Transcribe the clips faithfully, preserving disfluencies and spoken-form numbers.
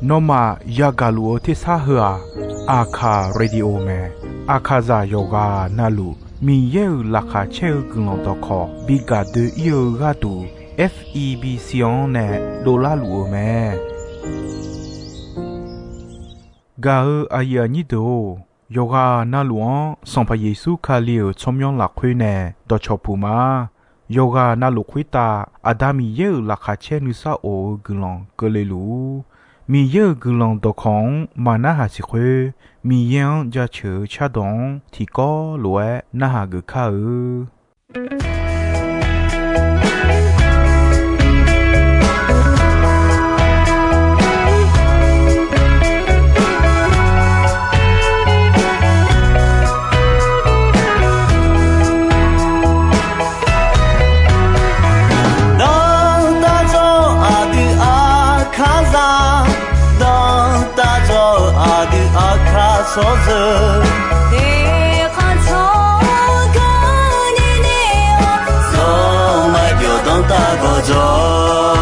Nawmaf yagaq luf-eu tersar heu-aq, Aqkaq Radio mae. Aqkaqzaq yawqghaq navluf Miqyaer-euq laqkhaq caer-eu guiqlanq dawqkawq bi gaq doe-ir-eu gharduq, F E B C-anr nae dovlar luf-eu mae. Gaq-eu aqyuif aqnyir deuq-or, yawqghaq navluf-anr Sanqpaq Yeqsur Kali-euq tsawrmyanr lafkhoer nae dawqcawq puq ma. Yawqghaq navluf khoertav Aqda Miqyaer-euq laqkhaq caer nuisar of-eu guiqlanq keuvle luf-ur. Miqyaer-euq guiqlanq dawqkawq-anr maqnarhaq siq khoer, Miqyaer-anr jaceuq-eu cardawq-anr tiqkawv lof-aer narhaq geuf kar-eu. Dawrtaq dzawr aqdui Aqkaqzaq, dawrtaq dzawr aqdui Aqkaq tsawrjeuq, eqkhanq tsawrganr ni nae-awr, zawr maqbyawq dawrtaq gawqjawq.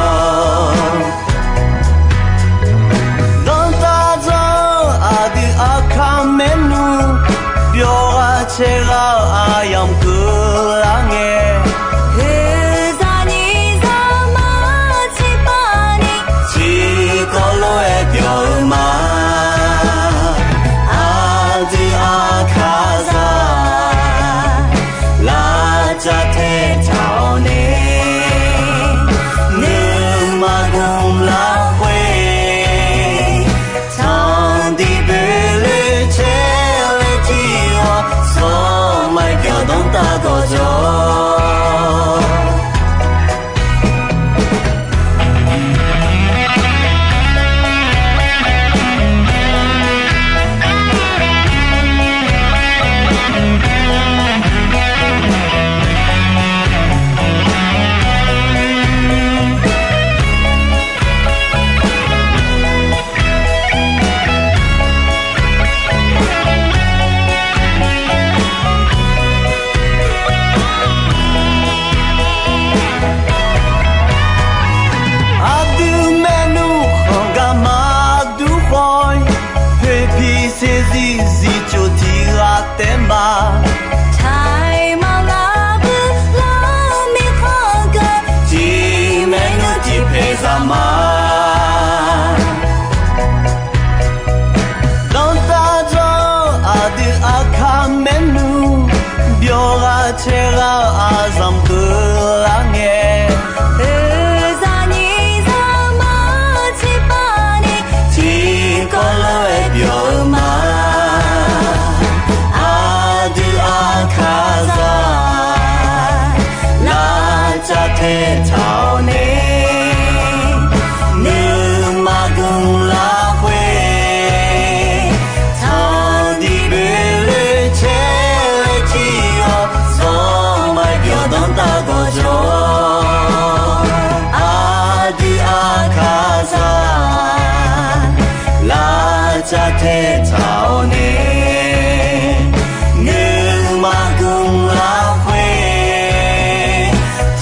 Dawrtaq dzawr aqdui Aqkaq maernmr, byawq ghaq caer ghaq-eu aqyamq keuvlar ngae, heuzaq nyiq zaq mar tiqpav ni, tiqkawv lof-aer byawq-eu ma. Aqdui Aqkaqzaq, lavcav taetaq-awr nae, nuima gmq lafkhoer, tanqdiq boeqloe caer laer tiq-awr, zawr maqbyawq dawrtaq gawqjawq. Aqdui maernmr khanq gar maqdur khawf-ir, poeqpiq saeqzir zifcoq tiq ghaq taef ma. Taiq maqlar bui lar mirkhanq geu, tiq maernmr tiq paeq zaq ma. Dawrtaq dzawr aqdui Aqkaq maernmr, byawq ghaq caer ghaq-eu aqzanq keuvlar ngae, heuzaq nyiq zaq mar tiqpav ni, tiqkawv lof-aer byawq-eu ma. Aqdui Aqkaqzaq, lavcav taetaq-awr nae, nuima gmq lafkhoer, tanqdiq boeqloe caer laer tiq-awr, zawr maqbyawq dawrtaq gawqjawq. Aqdui Aqkaqzaq, lavcav taetaq-awr nae, nuima gmq lafkhoer,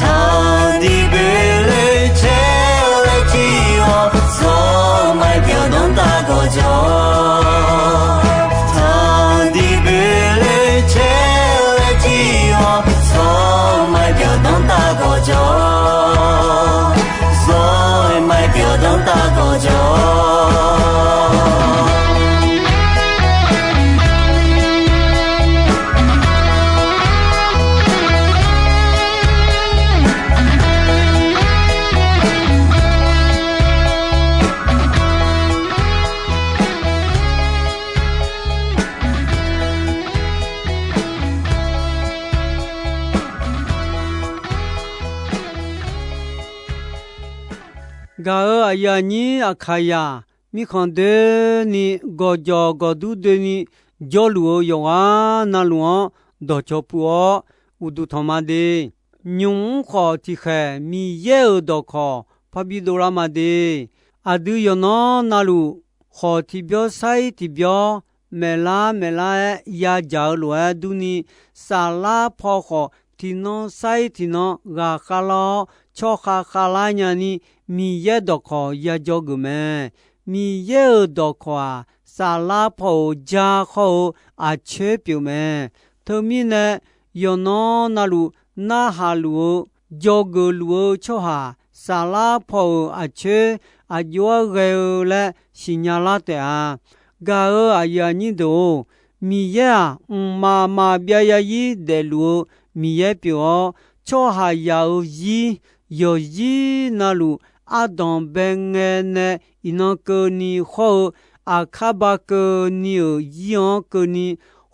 tanqdiq boeqloe caer laer tiq-awr, zawr maqbyawq dawrtaq gawqjawq. Tanqdiq boeqloe caer laer tiq-awr, zawr maqbyawq dawrtaq gawqjawq. Zawr maqbyawq dawrtaq gawqjawq. Gaq-euq aqyuif aqnyir Aqkaqzaq, mirkhanq doeni, gawqjawq gawqdur doeni, jawrluf-eu yawqghaq navluf-anr dawqcawq puq-awr, uqduq tanq ma de. Nymq mr khawf tiqkhaeq Miqyaer-euq dawqkawq parbi dovlar ma de. Aqdui yawqnan navluf khawf tiqbyawr sar-ir tiqbyawr, maeqlar maeqlar-aer yadzaq-eu lof-aer durni, saflar paw khawf tiqnan sar-ir tiqnan ghaqkhav lar-awr, tsawrkhav khavlar nyani Miqyaer dawqkawq ya dzawgeuf mae. Miqyaer-euq dawqkawq-aq, saflar paw-euq ja khawr-eu aqcoer pyeuf mae. Teumirnae, yawqnan navluf narhaq luf-eu dzawgeuf luf-eu tsawrhaq saflar paw-euq aqcoer aqjox-aer ghae-eu laer siqnya lar taef-a. Gaq-euq aqyuif aqnyir deuq-or, Miqyaer-aq, mqmaq maqbyav yarzir daefluf-eu Miqyaer pyeuf-awr, tsawrhaqzaq-euq zir yawqzir navluf ardanq bae ngae nae iqnan keuvni hawr-eu aqkar ba keuvni-euq zir-anr keuvni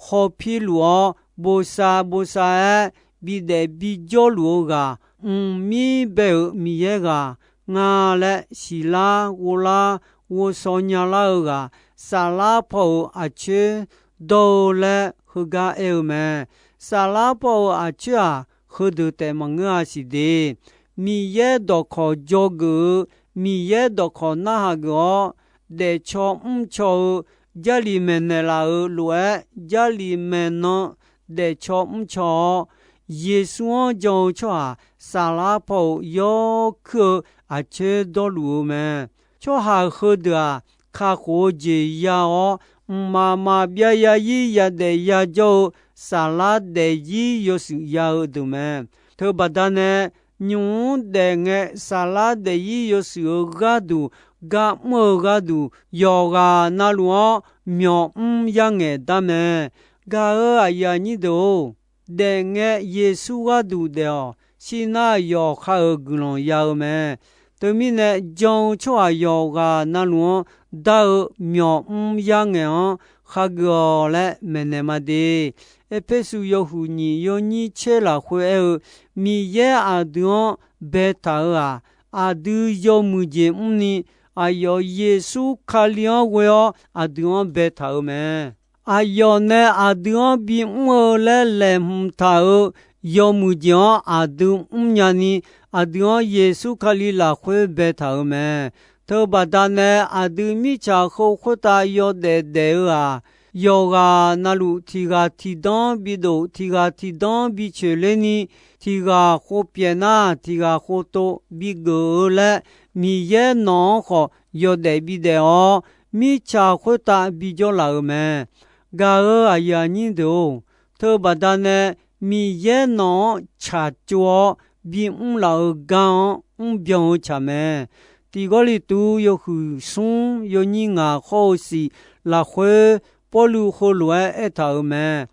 hawpir luf-awr, bosav bosav-aer bidaef bijawr luf-eu ghaq, mqmir bae-euq Miqyaer ghaq nga laer siqlar ghovlar ghovshaw nyalar-eu ghaq, saflar paw-euq aqcoer dawr-eu laer heugar aer-eu mae. Saflar paw-euq aqcoer-aq, heudeuq taef maqngeur-a siq de. Miqyaer dawqkawq dzawgeuf-eu, Miqyaer dawqkawq narhaq geuf-awr, daefcaw mrcaw-eu, Jarlif maeqnaeq laf-euq lof-aer, Jarlif maeqnan daefcaw mrcaw-awr, Yeqsur-anr jan-eu tsawrhaq saflar paw-euq yawkuir-eu aqcoer dawrluf-eu mae. Tsawrhaq heudeuq-aq, kakhof-eu jeq ya-awr, mqmaq maqbyav yarzir yadaef yajawr-eu saflar daefzir yawshuif ya-eu deuq mae. Teubaqda nae, nymq-mr daef ngae saflar daefzir yawshuif-eu gharduq, gar mr-eu gharduq, yawqghaq navluf-anr myawq mr yarngaeq dar mae. Gaq-euq aqyuif aqnyir deuq-or, daefngae Yeqsur gharduq daef-awq. Shirnar yawqha-euq guiqlanq ya-eu mae. Teumirnae jan-eu tsawrhaq yawqghaq navluf-anr dar-eu myawq mr yarngaeq-anr khageuf-awq laer maeqnaeq ma de. Erpersu yawhuiq nyiq yawnyir tser lafkhoer aer-eu, Miqyaer aqdui-anr baetaq-euq-aq, aqdui yawmuiq jeq mrni, aqyawf Yeqsur Kali-anr ghoe-awr aqdui-anr baetaq-euq mae. Aqyawf nae aqdui-anr bimr-eu laer laeqhmq taq-euq yawmuiq jeq-anr aqdui mrnya ni, aqdui-anr Yeqsur Kali lafkhoer baetaq-euq mae. Teubaqda nae aqdui mirtsaq heu khoertav yawdaef daef-eu-aq, yawqghaq navluf tiq ghaq tiq danr bidof, tiq ghaq tiq danr bicoeq ler ni, tiq ghaq khov pyaeq nar, tiq ghaq khov tov bigeuf-eu laer, Miqyaer nawq-anr khawf yawdaef bidaef-awr, mirtsaq khoertav bijawr laf-euq mae. Gaq-euq aqyuif aqnyir deuq-or, teubaqda nae Miqyaer nawq-anr tsaqtsov-awr bimr laf-eu gar-anr mrbyan-eu tsaq mae. Tiq Gawrliqtu yawhuiq smr yawnyir ngaq khawr-eu siq lafkhoer, Pawrluv heulof-aer aertaq-euq mae.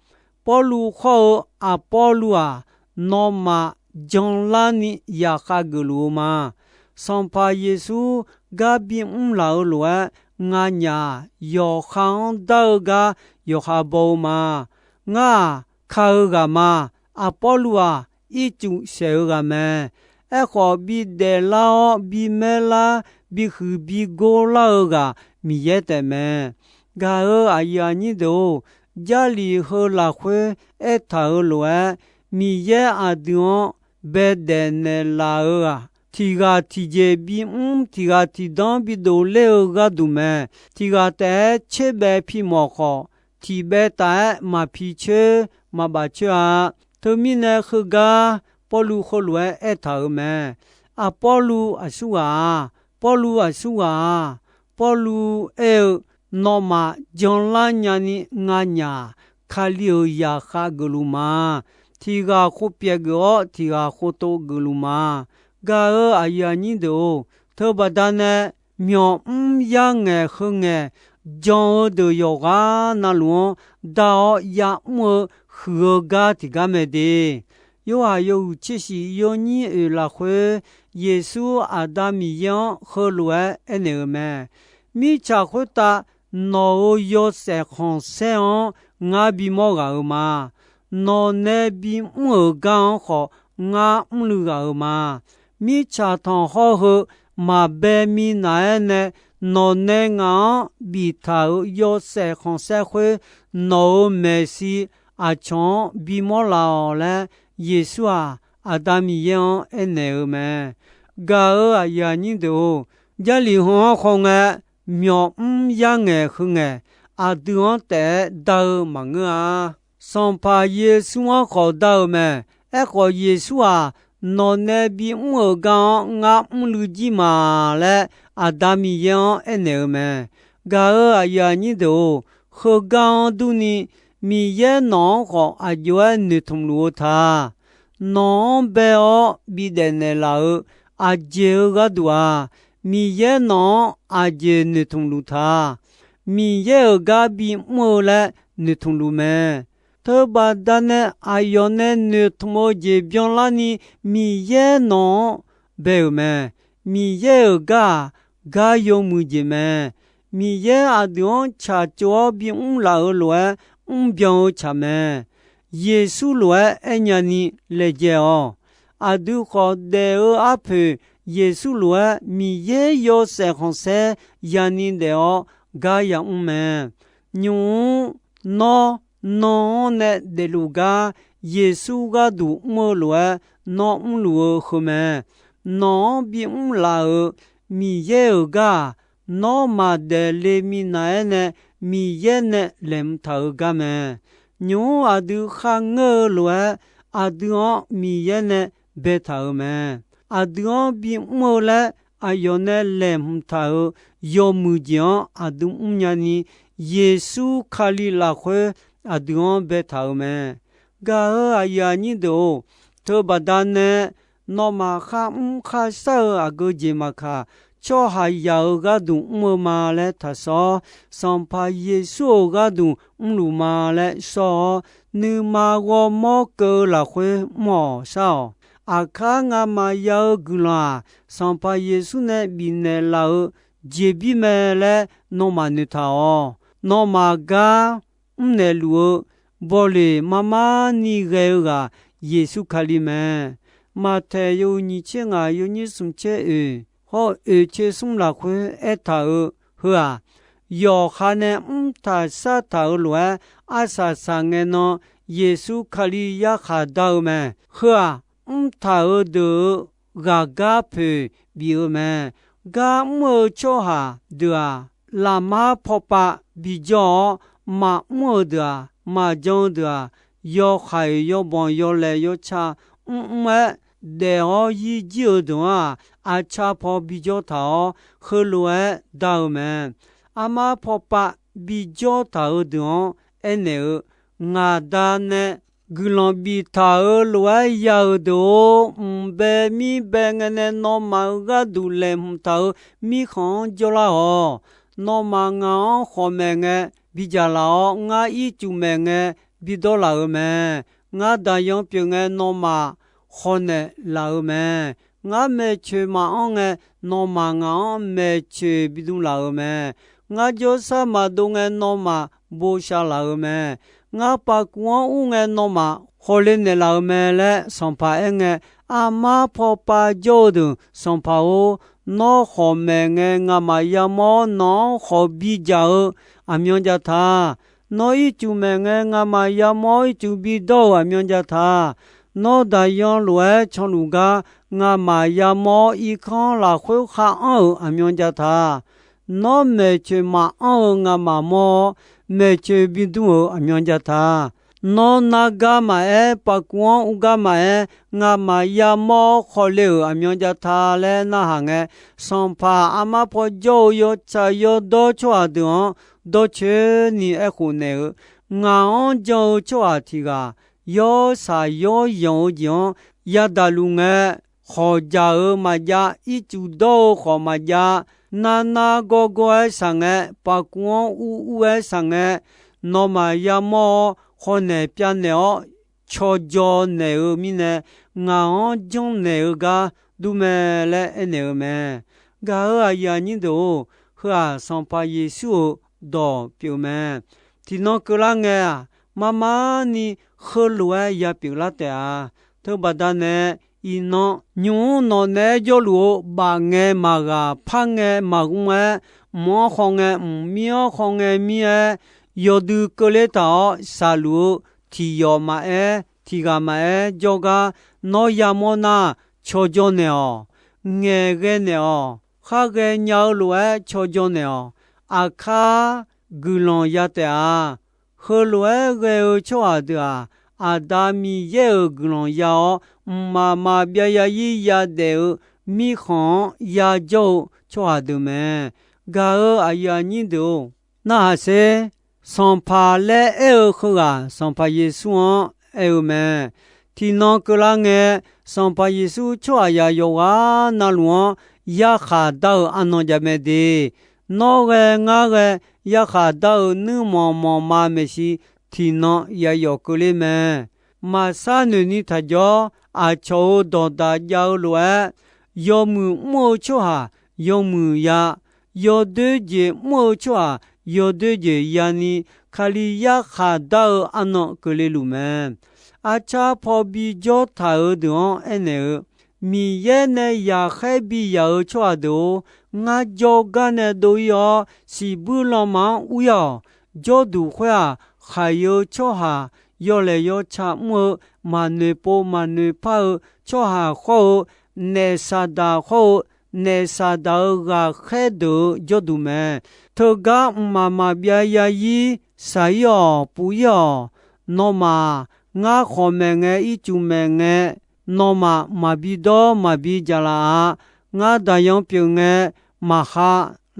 Pawrluv khawr-eu Aqpawrluv-aq, nawmaf janlarni yaqkhav geufluf-eu ma. Sanqpaq Yeqsur gar bimr laf-eu lof-aer nganyaf-aq, yawqha-anr dar-eu gar yawqha baw-eu ma. Ngar-aq, ka-eu ghaq ma. Aqpawrluv-aq, ircuf saeq-eu ghaq mae. Aerkhawf, bidaef lar-awr bimaer lar, bihuiq bigor lar-eu ghaq Miqyaer taef mae. Gaq-euq aqyuif aqnyir deuq-or, Jarlif heu lafkhoer aertaq-euq lof-aer, Miqyaer aqdui-anr baedaef naeqlaf-euq-aq, tiq ghaq tiqjeq bimr, tiq ghaq tiqdanr bidof ler-eu gharduq mae. Tiq ghaq taef-aer tserbaev pi mawf khawf, tiq baev taf-aer maqpi coer maqbaf coer-a. Teumirnae heugar Pawrluv heulof-aer aertaq-euq mae. Aqpawrluv aqsurghaq-aq, Pawrluv aqsurghaq-aq, Pawrluv aer-eu, nawmaf janlar nyani nganyaf-aq, Kali-euq zaqkhav geufluf ma. Tiq ghaq khov pyaeq geuf-awr, tiq ghaq khov tov geufluf ma. Gaq-euq aqyuif aqnyir deuq-or, teubaqda nae myawq mr yarngaeq heu ngaeq jan-eu deuq yawqghaq navluf-anr dar-awr ya'mr-eu huiq-eu gar tiqgar mae de. Yorhaq yawhuiq tser shif yawnyir oeq lafkhoer, Yeqsur Aqda Miqyaer-anr heulof-aer aernaeq-euq mae. Mirtsaq khoertav nawq-euq yawshaef khanqsaer-anr ngar bimawr ghaq-euq ma. Nawq nae bimr-euq gar-anr khawf, ngar mrluiv ghaq-euq ma. Mirtsaq tanqkhawr heu maqbae minav-aer nae, nawq nae ngaq-anr biftaq-euq yawshaef khanqsaer khoer, nawq-euq maeqshi aqcawq-anr bimawr laf-awq laer, Yeqsur-aq, Aqda Miqyaer-anr aernaeq-eu mae. Gaq-euq aqyuif aqnyir deuq-or, Jarlif heu-anr khawf ngae, myawq mr yarngaeq heu ngaeq, aqdui-anr taef-aer dar-eu maqngeur-a. Sanqpaq Yeqsur-anr khawf dar-eu mae. Aerkhawf, Yeqsur-aq, nawq nae bimr-euq gar-anr ngar mrluiv jir ma laer, Aqda Miqyaer-anr aernaeq-eu mae. Gaq-euq aqyuif aqnyir deuq-or, heugar-anr durni, Miqyaer nawq-anr khawf aqjox-aer noeqtmq luf-eu ta. Nawq-anr bae-awr bidaef naeqlaf-euq aqjeq-eu gharduq-aq, Miqyaer nawq-anr aqjeq noeqtmq luf ta. Miqyaer-euq gar bimr-eu laer noeqtmq luf mae. Teubaqda nae aqyawf nae noeqtmq-eu jeq byanlarni, Miqyaer nawq-anr bae-euq mae. Miqyaer-euq gar-aq, gar yawmuiq jeq mae. Miqyaer aqdui-anr tsaqtsov-awr bimr laf-euq lof-aer, mrbyan-eu tsaq mae. Yeqsur lof-aer aernya ni laejae-awq. Aqdui khawf daef-eu arpoeq, Yeqsur lof-aer Miqyaer yawshaef khanqsaer yani daef-awr gar yamr mae. Nymq-mr nawr, nan-anr nae daefluf gar Yeqsur gharduq mr-eu lof-aer nawr mrluf-eu heu mae. Nawq-anr bimr laf-euq Miqyaer-euq gar-aq, nawr maqdaef le minav-aer nae Miqyaer nae laeqhmq taq-euq gar mae. Nymq-mr aqdui kharngeur-eu lof-aer, aqdui-anr Miqyaer nae baetaq-euq mae. Aqdui-anr bimr-eu laer aqyawf nae laeqhmq taq-euq yawmuiq jeq-anr aqdui mrnya ni, Yeqsur Kali lafkhoer aqdui-anr baetaq-euq mae. Gaq-euq aqyuif aqnyir deuq-or, teubaqda nae nawmaf kharmr kharshar-eu aqgeu jeq maqkaq, tsawrhaqzaq-euq gharduq mr-eu ma laer taqsawr, Sanqpaq Yeqsur-euq gharduq mrluf ma laer shawr-awr, nuima ghawrmawr keuv-eu lafkhoer mr-awq shar-awq. Aqkar ngamaf ya-eu guiqlanq-aq, Sanqpaq Yeqsur nae bifnaeq laf-eu jeqbir mae laer nawmaf noeqtaq-awq. Nawmaf gar mrnaeq luf-eu bawleq marmar ni ghae-eu ghaq Yeqsur Kali mae. Maqtaeq yawhuiq nyiq tser ngaq yawnyir smq tser oeq hawr oeq tser smr lafkhoer aertaq-euq heu-aq, yawqha nae mrtaq shartaq-euq lof-aer arsaq saq ngae nan Yeqsur Kali yarkhaq dar-eu mae. Heu-aq, mrtaq-euq deuq-euq ghaqgar poeq bif-eu mae. Gar mr-eu tsawrhaq deuq-aq, lafmar pawpav bijawr-awr, maqmr-eu deuq-aq, maqjan-eu deuq-aq, yawhaiq yawbanq yawlaeq yawca mrmr-aer daef-awr yir jir-eu deuq-anr-aq, aqcar paw bijawr taq-awr, heulof-aer dar-eu mae. Armar pawpav bijawr taq-euq deuq-anr aernaeq-eu, Ngaq Da nae guiqlanq biftaq-euq lof-aer ya-euq deuq-or, mq bae mir bae ngae nae nawmaf-euq gharduq laeqhmq taq-euq mirkhanq-anr jawrlar-awq. Nawmaf ngaq-anr khawqmaeq ngae bidzaq laf-awr, ngar ircuf maeq ngae bidawr laf-euq mae. Ngar daqyan pyeuf ngae nawmaf khawqnaeq laf-euq mae. Ngar maeqtsoeq maqanr ngae, nawmaf ngaq-anr maeqtsoeq bidm laf-euq mae. Ngar jawrsar maqdov ngae, nawmaf bosav laf-euq mae. Ngar pavkuv-anr ur ngae, nawmaf khawqle naeqlaf-euq mae laer Sanqpaq aerngae, armar pawpav jawr-eu deuq, Sanqpaq-or, nawr khawqmaeq ngae ngamaf yamawr-awr, nawq-anr khawq bidzaq-eu aqmyan jav ta. Nawr ircuf maeq ngae ngamaf yamawr-awr, ircuf bidawr-euq aqmyan jav ta. Nawr daqyan lof-aer canluf gar ngamaf yamawr-awr, irkanr lafkhoer khar anr-euq aqmyan jav ta. Nawr maeqtsoeq maqanr-eu ngamaf mawr-awr, maeqtsoeq bidm-euq aqmyan jav ta. Nawr nargar maqaer, pavkuv-anr urgar maqaer, ngamaf yamawr-awr khawqle-euq aqmyan jav ta laer narhaq ngae, Sanqpaq armar paw jawr-eu yawtsaq yawdawr tsawrhaq deuq-anr dawrcoeni aerkhof naeq-eu, ngaq-anr jan-eu tsawrhaq tiq ghaq yawrsaq yawryanq-eu jeq-anr yadaq luf ngae, khawqjaq-euq maqjav, ircuf dawr-eu khawf maqjav, narnar gawrgawr-aer shaq ngae, pavkuv-anr ur ur-aer shaq ngae, nawmaf yamawr-awr khawqnaeq pyavnaeq-awr cawjaw naeq-eu mirnae, ngaq-anr janrnaeq-eu gar dur mae laer aernaeq-eu mae. Gaq-euq aqyuif aqnyir deuq-or, heu-aq Sanqpaq Yeqsur-euq dawq pyeuf mae. Tiqnan keuvlar ngae-aq, marmar ni heulof-aer yapyeuf lar taef-a. Teubaqda nae, iqnan nymq-mr nawq naeq-aer jawrluf-eu baf ngae maqghaq, par ngae maqmr-aer, mq-anr khaw ngae mq, mir-anr khaw ngae mir-aer, yawdui keuvler taq-awr shaqluf-eu tiq yawf maqaer, tiq ghaq maqaer jawrgar nawr yamawr nar, cawjaw naeq-awq. Ngaeqghae naeq-awq. Khar ghaenya-eu lof-aer cawjaw naeq-awq. Aqkar guiqlanq ya taef-a. Heulof-aer ghae-eu tsawrhaq deuq-aq, Aqda Miqyaer-euq guiqlanq ya-awr, mqmaq maqbyav yarzir yadaef-eu mirkhanq-anr yajawr-eu tsawrhaq deuq mae. Gaq-euq aqyuif aqnyir deuq-or, narhaq sher. Sanqpaq laer aer-eu heughaq Sanqpaq Yeqsur-anr aer-eu mae. Tiqnan keuvlar ngae, Sanqpaq Yeqsur tsawrhaqzaq yawqghaq navluf-anr yarkhaq dar-eu arnan jav mae de. Nawr ghae ngar ghae yarkhaq dar-eu nuirmanq manqma maeqshi tiqnan yayawf keuvler mae. Maqsar noeqni taqjawr, aqcawq-euq dawqdaq jav-eu lof-aer, yawmuiq mr-eu tsawrhaq yawmuiq ya, yawdoer jeq mr-eu tsawrhaq yawdoer jeq yani, Kali yarkhaq dar-eu arnan keuvle luf mae. Arcar paw bijawr taq-euq deuq-anr aernaeq-eu, Miqyaer nae yaqkhaer biyaq-eu tsawrhaq deuq-or, ngar jawrgar nae dov-ir-awr, siqbuir lanma-anr ur-ir-awq. Jawrduq khoer-aq, khaq-eu tsawrhaq yawlaeq yawtsaq mr-eu, maqnoeq pov maqnoeq par-eu tsawrhaq khawr-eu, naef saqdaq khawr-eu, naef saqdaq-euq ghaqkhaer deuq-eu jawrduq mae. Teugar mqmaq maqbyav yarzir shaq-ir-awq, puq-ir-awq. Nawmaf, ngar khawqmaeq ngae ircuf maeq ngae, nawmaf maqbi dawr maqbi jaq laf-a. Ngar daqyan pyeuf ngae, maqha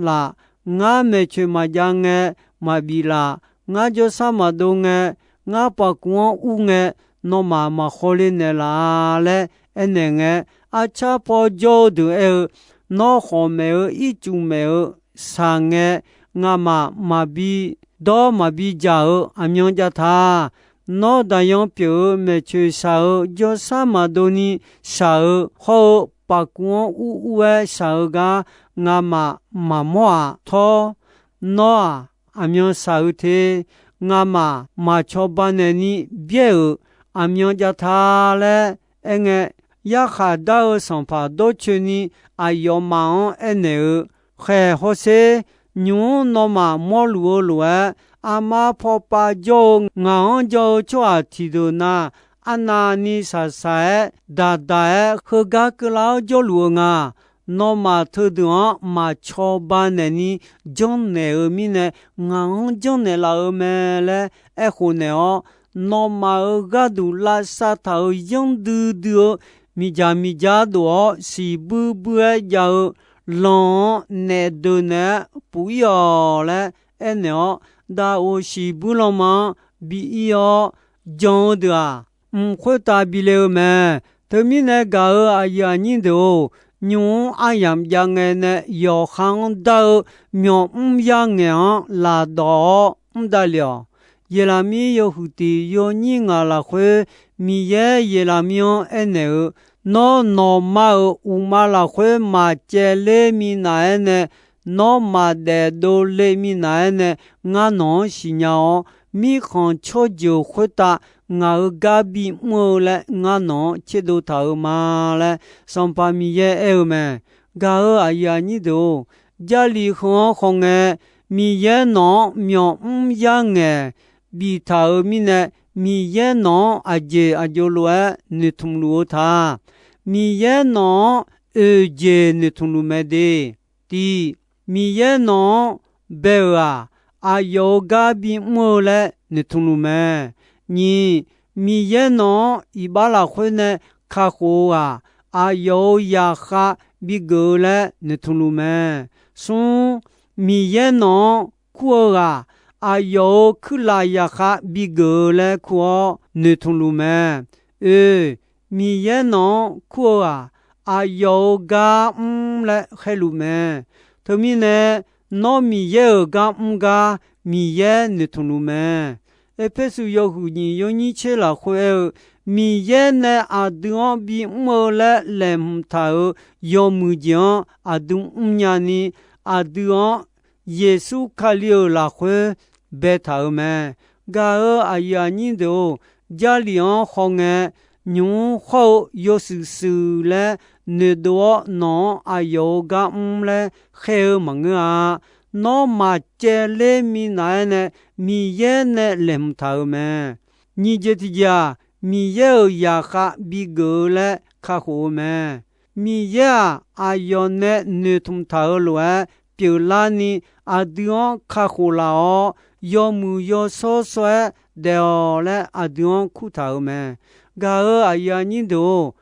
laf. Ngar maeqcoeq maqjav ngae, maqbif laf. Ngar jawrsar maqdov ngae, ngar paqkuv-anr ur ngae, nawmaf maqkhawle naeqlaf-a laer aernaeq ngae, arcar paw jawr-eu deuq aer-eu, Nawr khawqmaeq-eu ircuf maeq-eu shaq ngae, ngamaf maqbi dawr maqbi jaq-eu aqmyan jav ta. Nawr daqyan pyeuf-eu maeqcoeq shaq-eu jawrsar maqdov ni shaq-eu hawr-eu paqkuv-anr ur ur-aer shaq-eu gar ngamaf maqmawr-aq tawr. Nawr-aq aqmyan shaq-eu te. Ngamaf maqcawba naeqni byaer-euq aqmyan jav ta laer aerngae, yarkhaq dar-eu sanqpaq dawrcoeni aqyawfmaf-anr aernaeq-eu, Khaeq hawsher. Nymq-mr nawmaf mawrluf-eu lof-aer, armar pawpav jawr-eu ngaq-anr jan-eu tsawrhaq tiqdeuq na, arnavni shaqshaq-aer daqdaq-aer heugar keuvlar-awr jawrluf-eu nga. Nawmaf teudeuq-anr maqcawba naeqni janrnaeq-eu mirnae, ngaq-anr janrnaeq laf-eu mae laer aerkhof naeq-awr, nawmaf-euq gharduq lavsav taq-euq yanr duidui-eu miqdzaq miqdzaq dof-awr siqbuir buir-aer jav-eu lan-anr naef deuq naeq-aer puq-ir-awq laer aernaeq-awr, daqoq siqbuir lanma-anr bi ir-awr jan-eu deuq-aq, mq khoertav bi le-eu mae. Teumirnae gaq-euq aqyuif aqnyir deuq-or, nymq-mr aryamq jav ngae nae yawqha-anr dar-eu myawq mr yar ngaeq-anr lafdawq-awr mr davlef-awq. Yeqlaqmir yawhuiq tiq yawnyir ngaq lafkhoer, Miqyaer Yeqlaqmir-anr aernaeq-eu, Nawr nawqma-euq uqma lafkhoer maqcaevler minav-aer nae, nawr maqdaef dovle minav-aer nae, ngar nawq-anr siqnya-awr, mirkhanq tsawrjeuq khoertav ngaq-euq gar bimr-eu laer ngar nawq-anr tserdov taq-euq ma laer, Sanqpaq Miqyaer aer-eu mae. Gaq-euq aqyuif aqnyir deuq-or, Jarlif heu-anr khawf ngae, Miqyaer nawq-anr myawq mr yar ngaeq biftaq-euq mirnae, Miqyaer nawq-anr aqjeq aqjox lof-aer noeqtmq luf-eu ta. Miqyaer nawq-anr oeq jeq noeqtmq luf mae de. Tiq, Miqyaer nawq-anr bae-euq-aq, aqyawf-euq gar bimr-eu laer noeqtmq luf mae. Nyiq, Miqyaer nawq-anr iqbax lafkhoer nae kakhof-eu-aq, aqyawf-euq zaqkhav bigeuf-eu laer noeqtmq luf mae. Smr, Miqyaer nawq-anr kur-eu ghaq, aqyawf-euq kuirlaf zaqkhav bigeuf-eu laer kur-awr noeqtmq luf mae. Oe, Miqyaer nawq-anr kur-eu ghaq, aqyawf-euq gar mr laer khaerluf mae. Teumirnae, nawr Miqyaer-euq gar mr gar Miqyaer noeqtmq luf mae. Erpersu yawhuiq nyiq yawnyir tser lafkhoer aer-eu, Miqyaer nae aqdui-anr bimr-eu laer laeqhmq taq-euq yawmuiq jeq-anr aqdui mrnya ni, aqdui-anr Yeqsur Kali-euq lafkhoer baetaq-euq mae. Gaq-euq aqyuif aqnyir deuq-or, Jarlif-anr khawf ngae, nymq-mr hawr-eu yawshuif shuif laer noeqdov-awr nawq-anr aqyawf-euq gar mr laer khaer-eu maqngeur-a. Nawr maqcaevler minav-aer nae Miqyaer nae laeqhmq taq-euq mae. Nyiq jeq tiqjeq-aq, Miqyaer-euq zaqkhav bigeuf-eu laer kakhof-eu mae. Miqyaer-aq, aqyawf nae noeqtmq taq-euq lof-aer pyeuflarni, aqdui-anr kakhof laf-awr, yawmuiq yawshawr shawr-aer daef-awq laer aqdui-anr kurtaq-euq mae. Gaq-euq aqyuif aqnyir deuq-or,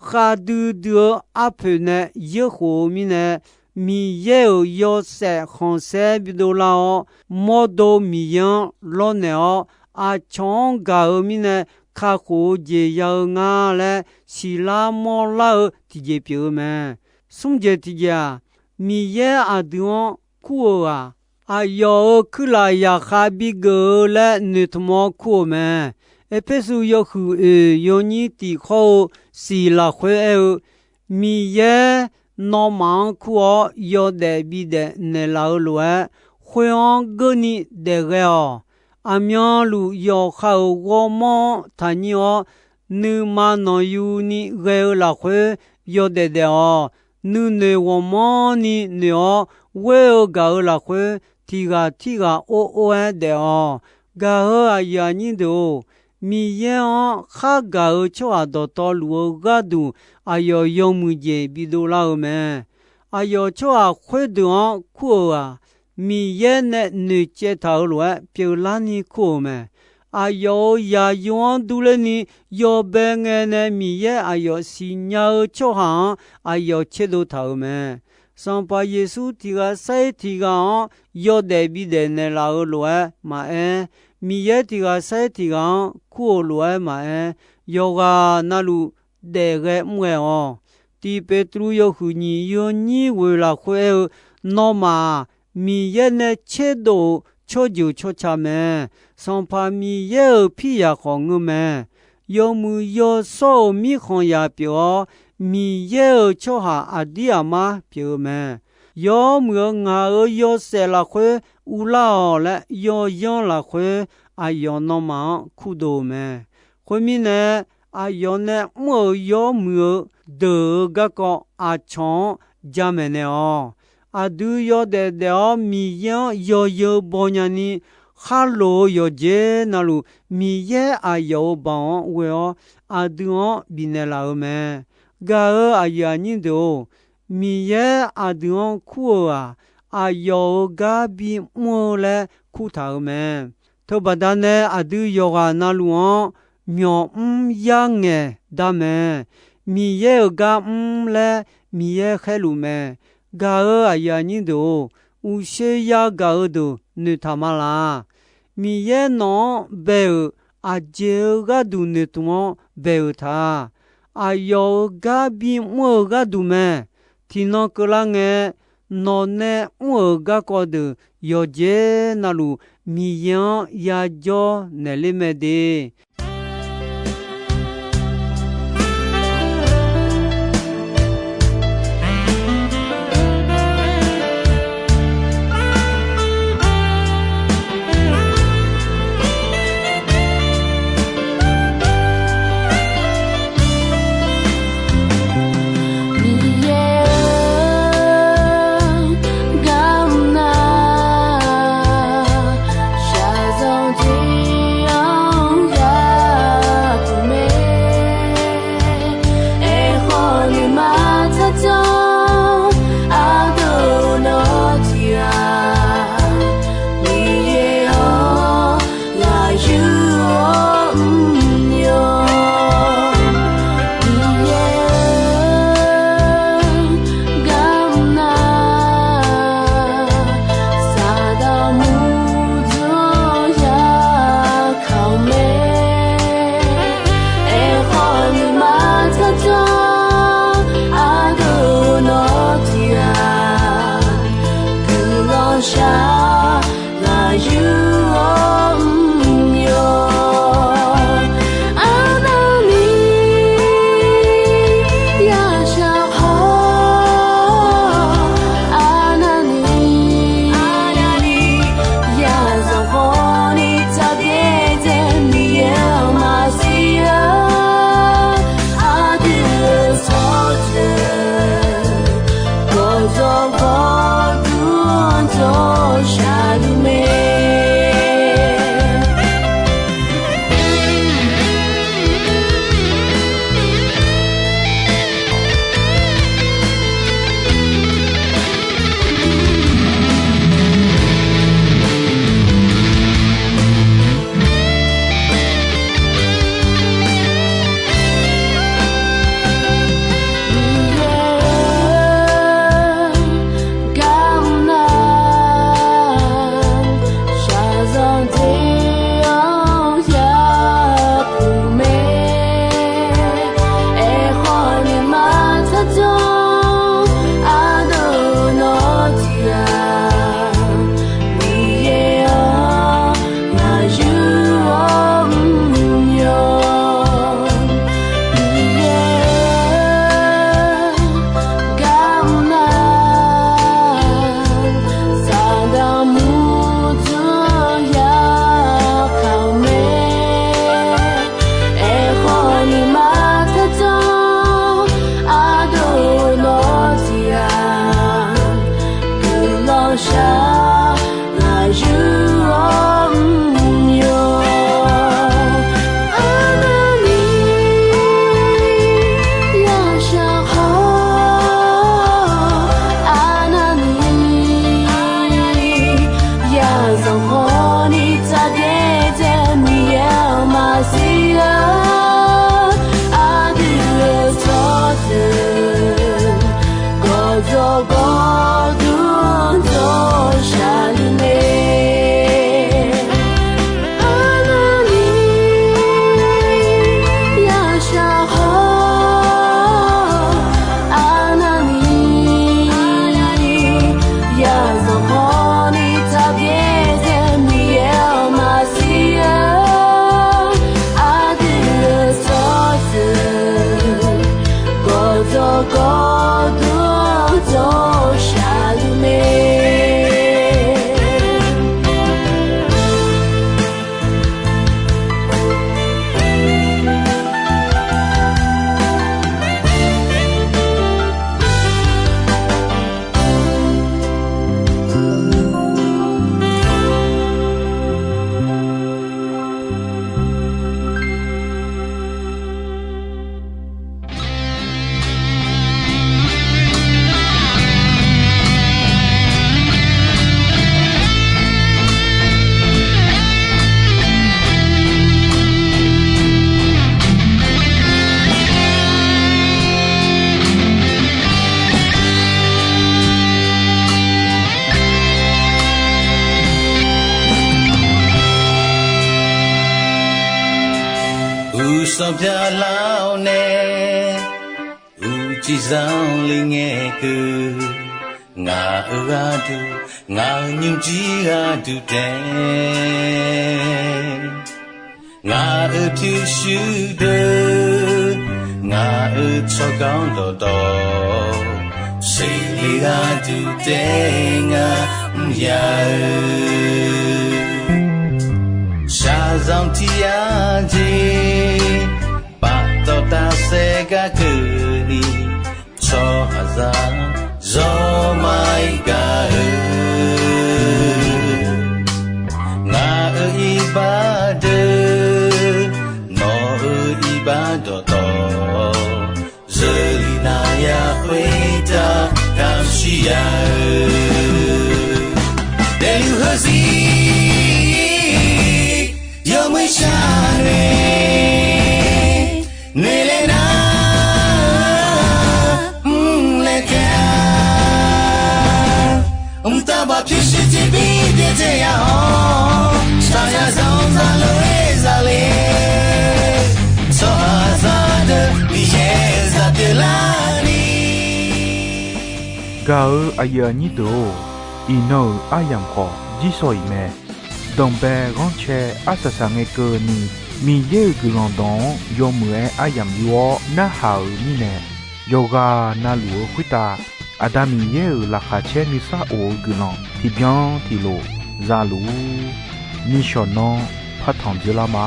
khavdui dui-eu arpoeq nae yeurkhof-eu mirnae, Miqyaer-euq yawshaef khanqsaer bidov lar-awr, mawrdo Miqyaer-anr lawrnaeq-awr, aqcawq-anr gaq-eu mirnae kakhof-eu jeq ya-eu nga laer siqlar mawrlar-eu tiqjeq pyeuf-eu mae. Smr jeq tiqjeq-aq, Miqyaer aqdui-anr kur-euq-aq, aqyawf-euq kuirlaf zaqkhav bigeuf-eu laer noeqtmq-awr kur-euq mae. Erpersu yawhuiq oeq yawnyir tiq khawr-eu siq lafkhoer aer-eu, Miqyaer nawmaf-anr kur-awr yawdaef bidaef naeqlaf-eu lof-aer, khoer-anr geurni daef ghae-awq. Aqmyanluf yawqha-euq ghawrmawr-anr taqnyir-awr, nuima nanqyuni ghae-eu lafkhoer yawdaef daef-awq. Nuinoeq ghawqmanrni noeq-awr ghoer-eu gaq-euq lafkhoer, tiq ghaq tirghaq or or-aer daef-awq. Gaq-euq aqyuif aqnyir deuq-or, Miqyaer-anr khar gaq-euq tsawrhaq dawqtawvluf-eu gharduq aqyawf yawmuiq jeq bidov lar-eu mae. Aqyawf tsawrhaq khoerdeuq-anr kur-euq-aq, Miqyaer nae noeqcaev taq-euq lof-aer pyeuflarni kur-euq mae. Aqyawf-euq zaqyo-anr durlerni yawbae ngae nae Miqyaer aqyawf siqnya-eu tsawrhaq-anr aqyawf tserdov taq-euq mae. Sanqpaq Yeqsur tiq ghaq sair tiq ghaq-anr yawdaef bidaef naeqlaf-eu lof-aer maqaer, Miqyaer tiq ghaq sair tiq ghaq-anr kur-euq lof-aer maqaer, yawqghaq navluf daef ghae mr ghae-awq. Tiq Beqtuvluv yawhuiq nyiq yawnyir ghoeq lafkhoer aer-eu, nawmaf-aq, Miqyaer nae tserdov-euq tsawrjeuq tsawrca mae. Sanqpaq Miqyaer-euq piryaq khawf ngeur mae. Yawmuiq yawshawr-euq mirkhanqzaq pyeuf-awr, Miqyaer-euq tsawrhaq aqdir aqmar pyeuf-eu mae. Yawmuiq-eu ngaq-euq yawshaef lafkhoer uvlar-awq laer yawzanr lafkhoer aqyawf nawmaf-anr kurdov-eu mae. Khoermirnae, aqyawf nae mr-euq yawmuiq-eu deuq-euq garkawv aqcawq-anr jamaeq naeq-awq. Aqdui yawdaef daef-awr Miqyaer-anr yawzeu baw nyani, kharloq-eu yawqjeq navluf Miqyaer aqyawf-euq baoq-anr ghoe-awr aqdui-anr bifnaeq laf-eu mae. Gaq-euq aqyuif aqnyir deuq-or, Miqyaer aqdui-anr kur-euq-aq, aqyawf-euq gar bimr-eu laer kurtaq-euq mae. Teubaqda nae aqdui yawqghaq navluf-anr myawqmr yarngaeq dar mae. Miqyaer-euq gar mr laer Miqyaer khaerluf mae. Gaq-euq aqyuif aqnyir deuq-or, uqshoe yagaq-eu deuq noeqtaq ma laq. Miqyaer nawq-anr bae-euq aqjeq-eu gharduq noeqtmq-anr bae-euq ta. Aqyawf-euq gar bimr-eu gharduq mae. Tiqnan keuvlar ngae, nawq nae mr-euq garkawv deuq yawqjeq navluf Miqyaer-anr yajawr naeqler mae de. sanqpyar lar-awr nae, uqcif zanqler ngae keuv. Ngaq-euq gharduq, ngaq-euq nymrjir gharduq taef, ngaq-euq pyurshuir deuq, ngaq-euq tsawrganr dawqtawv, seqle gharduq taef ngar mrya-eu. Shaqzanq tiq yar jeq, paftawf tafsaef gar keuvni, tsawrhaqzaq zawr ma-ir gaq-eu. Ngaq-euq iqbax deuq, nawq-euq iqbax dawqtawv, zeurlif nav ya khoertav kamq shir ya-eu. Daefluf heuzir yawmuiq shar nae, noeqlaer nar mrlaer taef-a. Mqtav baf pyurshuir tiqbir byaerdzae ya-awr, shaqzanq zanq zaqlof-aer zale, tsawrhaqzaq deuq Miqyaer-euq zaq pyeuflarni. Gaq-eu aqyuif aqnyir deuq-or, iqnan-euq aryamq khawf jirsawq iq mae. Danqbae ghanrcae arsaq saq ngae keuvni, Miqyaer-euq guiqlanq dawq-anr yawmuiq-aer aryamq yur-awr narhaq-euq mirnae, yawqghaq navluf-eu khoertav Aqda Miqyaer-euq laqkhaq caer nuisar of-eu guiqlanq tiqbyan tiqlof zaluf-ur. Nishawq nanr partanq dzeurlar ma.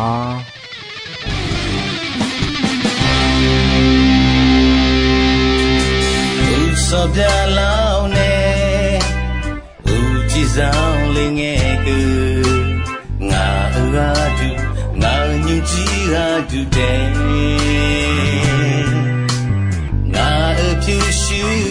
Uqsanq byaqlar-awr nae, uqcif zanqler ngae keuv. Ngaq-euq gharduq, ngaq-euq nymrjir gharduq taef, ngaq-euq pyurshuir